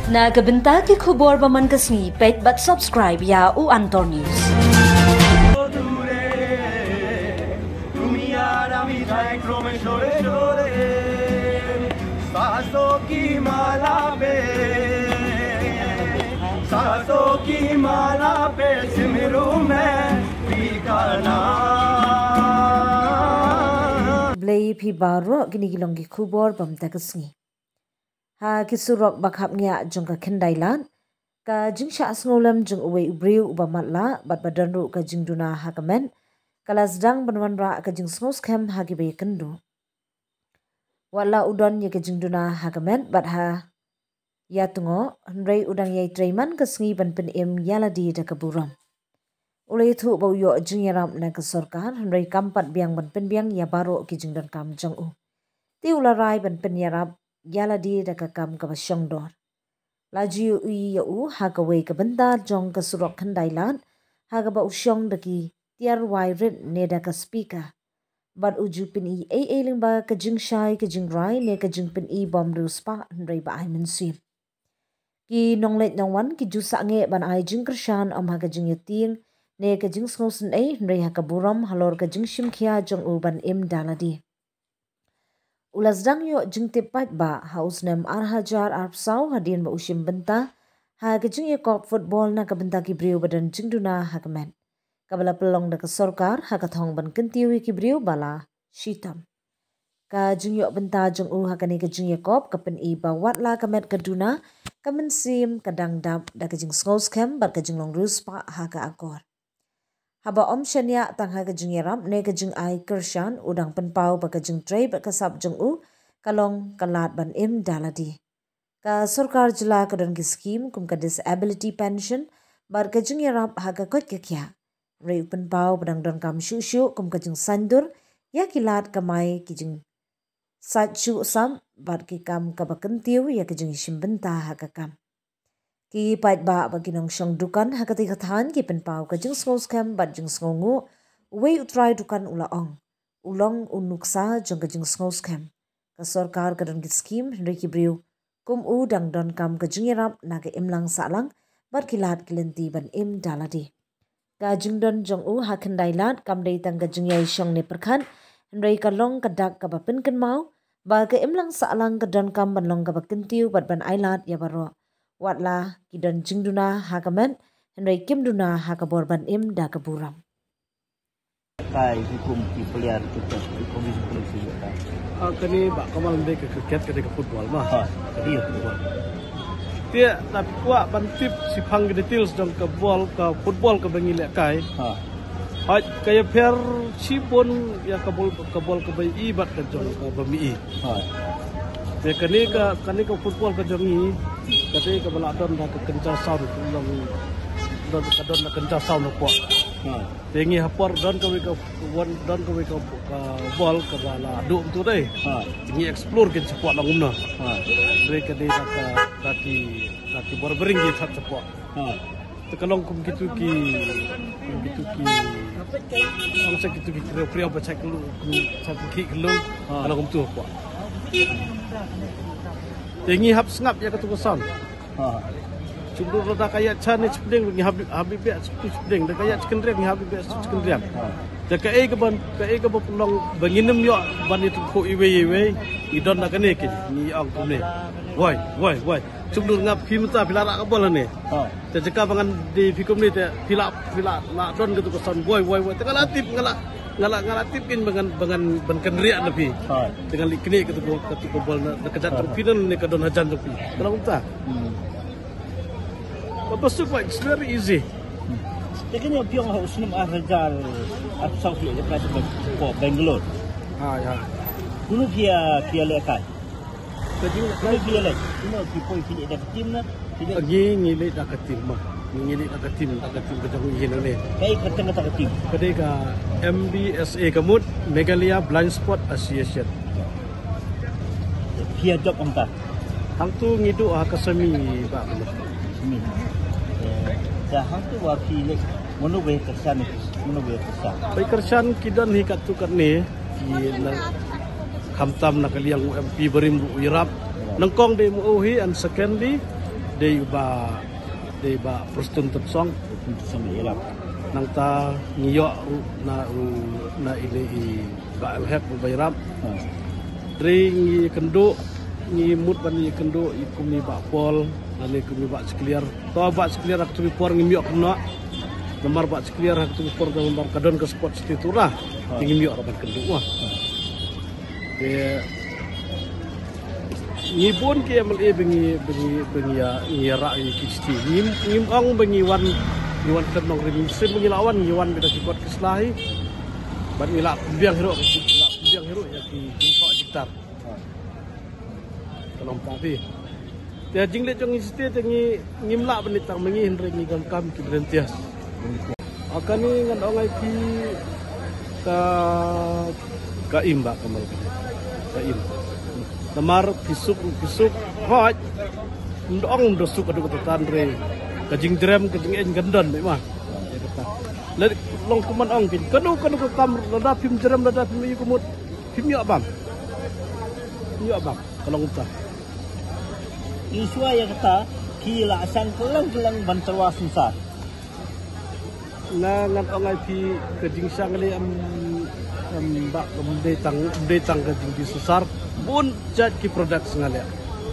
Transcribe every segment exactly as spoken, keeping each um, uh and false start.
Na ka bynta ki khubor ba man ka sngi, peit bad subscribe ïa U Antor News. Blei phi baroh, kine ki long ki khubor ba mynta ka sngi. Ha ki surok ba khapngiah jong ka Khyndailad, ka jingshah sngewlem jong uwei u briew uba matlah bad ba don ruh ka jingduna ha ka met, ka la sdang ban wanrah ka jingsngewskhem ha kiba ïakynduh. Wat la u don ïa ka jingduna ha ka met bad ha ïatngoh, hynrei u dang ïai trei man ka sngi ban pynim ïa lade da ka burom. U la ïathuh ba u ïoh jingïarap na ka sorkar, hynrei kam pat biang ban pynbiang ïa baroh ki jingdonkam jong u. Te u la rai ban pynïarap ïa lade da ka kam kaba shongdor. La ju ïohi ïa u ha kawei ka bynta jong ka surok Khyndailad, ha kaba u shong da ki tiar wai rit ne da ka speaker. Bad u ju pyni ei ei lyngba ka jingshai, ka jingrai ne ka jingpyni bym riewspah, hynrei ba ai mynsiem. Ki nongleit nongwan ki ju sangeh ban ai jingkyrshan ym ha ka jingïatieng ne ka jingsngewsynei, hynrei ha ka burom halor ka jingshim khia jong u ban im da lade. U la sdang ïoh jingtip paidbah ha u snem ar hajar arphew saw hadien ba u shim bynta ha ka jingïakop football na ka bynta ki briew ba don jingduna ha ka met, kaba la pynlong da ka sorkar ha ka thong ban kyntiew ïa ki briew ba la shitom. Ka jingïoh bynta jong u ha kane ka jingïakop ka pyni ba wat la ka met ka duna, ka mynsiem ka dang dap da ka jingsngewskhem bad ka jinglong riewspah ha ka akor. Haba ym shaniah tang ha ka jingïarap ne ka jingai kyrshan, u dang pynpaw ba ka jingtrei bad ka sap jong u ka long ka lad ban im da lade. Ka sorkar jylla ka don ki skim kum ka disability pension bad ka jingïarap ha ka koit ka khiah. Hynrei u pynpaw ba dang donkam shuh shuh kum ka jingsaindur ïa ki lad kamai, ki jingsait shuh sam bad ki kam kaba kyntiew ïa ka jingshim bynta ha ka kam. Ki paidbah bad ki nongshong dukan ha katei ka thaiñ ki pynpaw ka jingsngewskhem bad jingsngewnguh. Uwei u trai dukan u la ong, u long u nuksa jong ka jingsngewskhem. Ka sorkar ka don ki skim, hynrei ki briew kum u dang donkam ka jingïarap na ka imlang sahlang bad ki lad ki lynti ban im da lade. Ka jingdon jong u ha Khyndailad kam dei tang ka jingïaishong ne pyrkhat, hynrei ka long ka dak kaba pynkynmaw ba ka imlang sahlang ka donkam ban long kaba kyntiew bad ban ailad ïa baroh. Wat la ki don jingduna ha ka met, hynrei kim duna ha ka bor ban im da ka burom. Kai ki kum ki player cricket, ki kum ki player cricket. Ah, kane ba kamal dei ka cricket, ka dei ka football ma. Ha, ka dei ka football. Te na phi kwah ban tip shaphang ki details jong ka ball, ka football kaba ngi lehkai. Ha. Hooid, ka ïapher shibun ïa ka ball, ka ball kaba i bad ka jong kaba mih i. Ha. Te kane ka, kane ka football ka jong ngi, ka dei kaba la don da ka kynja sound, long don, ka don da kynja sound hapoh. Ha. Te ngi ha por don kawei ka, wan don kawei ka, ka ball kaba la duh mynta dei. Ha. Ngi explore kin shapoh long kumno. Ha. Dei ka dei da ka, da ki, da ki bor bring ngi thap shapoh. Ha. Te ka long kum kitu ki, kum kitu ki, kum sa kitu ki kriaw kriaw ba chak lu, kum chak ki khlung. Ha. Ka long kumtu hapoh. Te ngi hap sngap ïa katu ka sound. Ha. Chumdur da ka ïa cha ne chipdeng ngi hap, hap beh chipdeng, da ka ïa chikendriang ngi hap beh chikendriang. Ha. Da kaei kaban, kaei kaba pynlong ba ngin ym ïoh ban ïathuh iwei iwei, ngi don da kane ki, ngi ong kumne. Woi, woi, woi. Chumdur, nga phi mynta phi la rah ka bol hangne. Ha. Te jaka ba ngan dei phi kumne te phi la, phi la, la don katu ka sound woi, woi, woi. Te nga la tip, nga la, nga la, nga la tip kein ba ngan, ba ngan ban kynriah na phi. Ha. Te nga la knieh katu ka, katu ka bol na, na ka jait jong phi ne ka don hajan jong phi. Ka long kumta. Hmm. Ba pastu ko, it's very easy. Te kane phi ong ha u snem ar hajar arphew saw phi leh ka ko Bangalore. Ha, ïa. Kumno phi ïa, phi ïa lehkai? Ka jing kumno phi ïa leh? Kumno phi poi phi leh da ka team na? Phi leh? Ngi, ngi leh da ka team ma. Ngi, ngi leh da ka team, da ka team ka jong ngi hangne. Kaei ka kyrteng kata ka team? Ka dei ka M B S A ka mut, Meghalaya Blind Sport Association. Phi ïa jop hangta? Hangtu ngi duh ha ka semi ba. Semi. Eh, da hangtu ba phi leh, mano ba ïa kyrshan, mano ba ïa kyrshan? Ba ïa kyrshan ki don hi katto katne, ki na, khamtam na ka liang u M P barim ruh u ïarap. Nyngkong dei ma u hi, and secondly Dei ba, dei ba Prestone Tynsong. Nangta ngi ïoh ruh na, ruh na ine i Bah Elhek Bah Bairap. Hynrei ngi kynduh, ngi mut ban ïa kynduh ïa kum i Bah Paul, lane kum i Bah Chikliar. To Bah Chikliar ha katu ka por ngim ïoh kumno. Namar Bah Chikliar ha katu ka por namar ka don ka sport city tour. Te ngim ïoh ruh ban kynduh. Te ngi bun ki M L A ba ngi, ba ngi, ba ngi ïa, ngi ïa rah ïa ki city. Ngim, ngim ong ba ngi wan, ngi wan khlem nongrim. Ngi shem ba ngi la wan, ngi wan bad ki kot ki sla hi. Bad ngi la pynbiang hi ruh, ngi la pynbiang hi ruh ïa ki jingthoh jingtar. Ka long kumta phi. Te jingleh jong ngi site te ngi, ngim lah ban leh tang ma ngi, hynrei ngi donkam ki volunteers. Ha kane ngan ong ïa phi ka, ka im ba ka mal ka. Ka im. Namar phi suk, phi suk hoi. Ym da ong ym da suk haduh katta, hynrei ka jingjrem, ka jingeh kan don, ma. Leh long kum ban ong phi. Kano, kano ka kam, lada phim jrem, lada phim ïa ka mut. Phim ïoh bam. Phim ïoh bam. Ka long kumta. Iswa ïa kata, ki la san kylleng kylleng ban tyrwa synsar. Nga ngan ong ïa phi ka jingshang leh em, em ba em dei tang, em dei tang ka jingbi synsar. Bun jait ki products nga leh.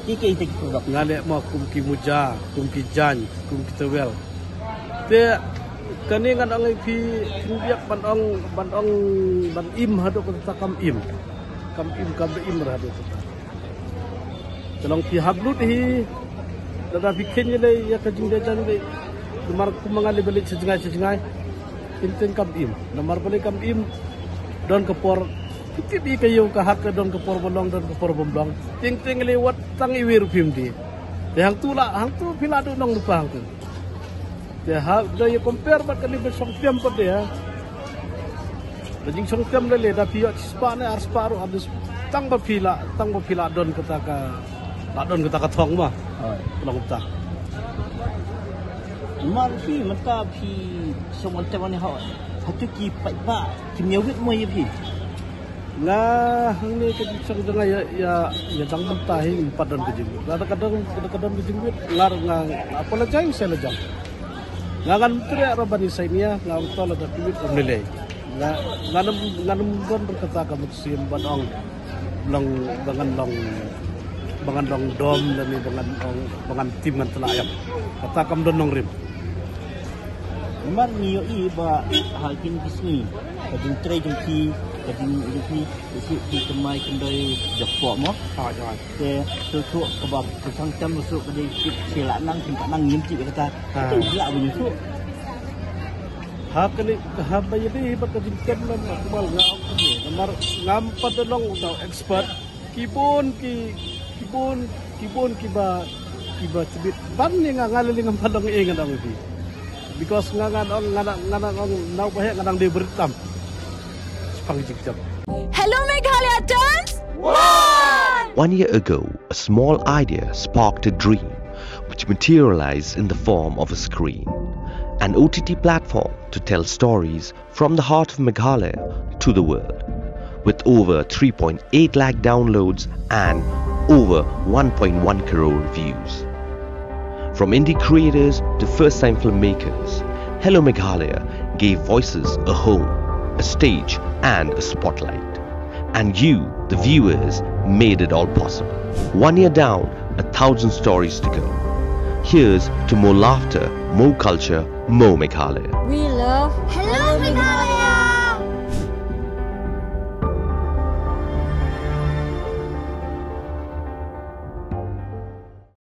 Ki, ki, ki product. Nga leh mo kum ki muja, kum ki jaiñ, kum ki towel. Te kane ngan ong ïa phi, phin biak ban ong, ban ong, ban im haduh katta kam im. Kam im, kam da im haduh katta. Te long phi hap lut hi, lada phi kheiñ ïa lei ïa ka jingdei jingdei. Namar kum nga lei ba leit sha jngai sha jngai. Teng teng kam im. Namar balei kam im? Don ka por. Phi tip ïa ka ïew ka hat ka don ka por ba long, don ka por bym long. Teng teng lei wat tang iwei ruh phim die. Te hangtu la, hangtu phi la duh nonglypa hangtu. Te ha, da ïa compare bad kane ba shong tem pat de ha. Da jingshong tem lei lei da phi ïoh shispah ne arspah ruh, tang ba phi la, tang ba phi la don kata ka, la don kata ka thong ma. Hooid. Ka long kata. Namar phi mynta phi shong wan tem ne ha. Hato ki paidbah kim ïawit mo ïa phi? Nga hangne ka jingshong jong nga ïa, ïa, ïa dang mynta hi ngim pat don ka jingwit. Lada ka don, lada ka don ka jingwit, nga ruh nga, nga apologize sa la jong. Nga ngan treh ruh ban ïa sainia, nga ong to lada ka wit ym lei lei. Nga, ngan ym, ngan ym don ruh kata ka mynsiem ban ong long, ba ngan long, ba ngan long dom lane ba ngan ong, ba ngan tim ngan tlot ïa. Kata kam don nongrim. Namar ngi ïohi ba ha kine ki sngi ka jingtrei jong phi, ka jingïohi jong phi, ka shu phi kynmaw kyndoi jop mo. Ha, ha. Te shu shu kaba pyrshang tem shu ka dei kit sila nang, kim pat nang ngim tip kata. Ha. Te sila bunyi shu. Ha kane, ha ba ïadei bad ka jingtem na ma kmal nga ong kumne. Namar ngam pat da long utai expert. Ki bun ki, ki bun, ki bun kiba, kiba chibit ban ne nga, nga lei lei ngam pat long ei ngan ong ïa phi. Because nga ngan ong, nga ngan, nga ngan ong na u baheh nga dang dei brit tam. Shipang jingkjam. Hello Meghalaya turns one! One year ago, a small idea sparked a dream which materialized in the form of a screen, an O T T platform to tell stories from the heart of Meghalaya to the world, with over three point eight lakh downloads and over one point one crore views. From indie creators to first-time filmmakers, Hello Meghalaya gave voices a home, a stage, and a spotlight. And you, the viewers, made it all possible. One year down, a thousand stories to go. Here's to more laughter, more culture, more Meghalaya. We love Hello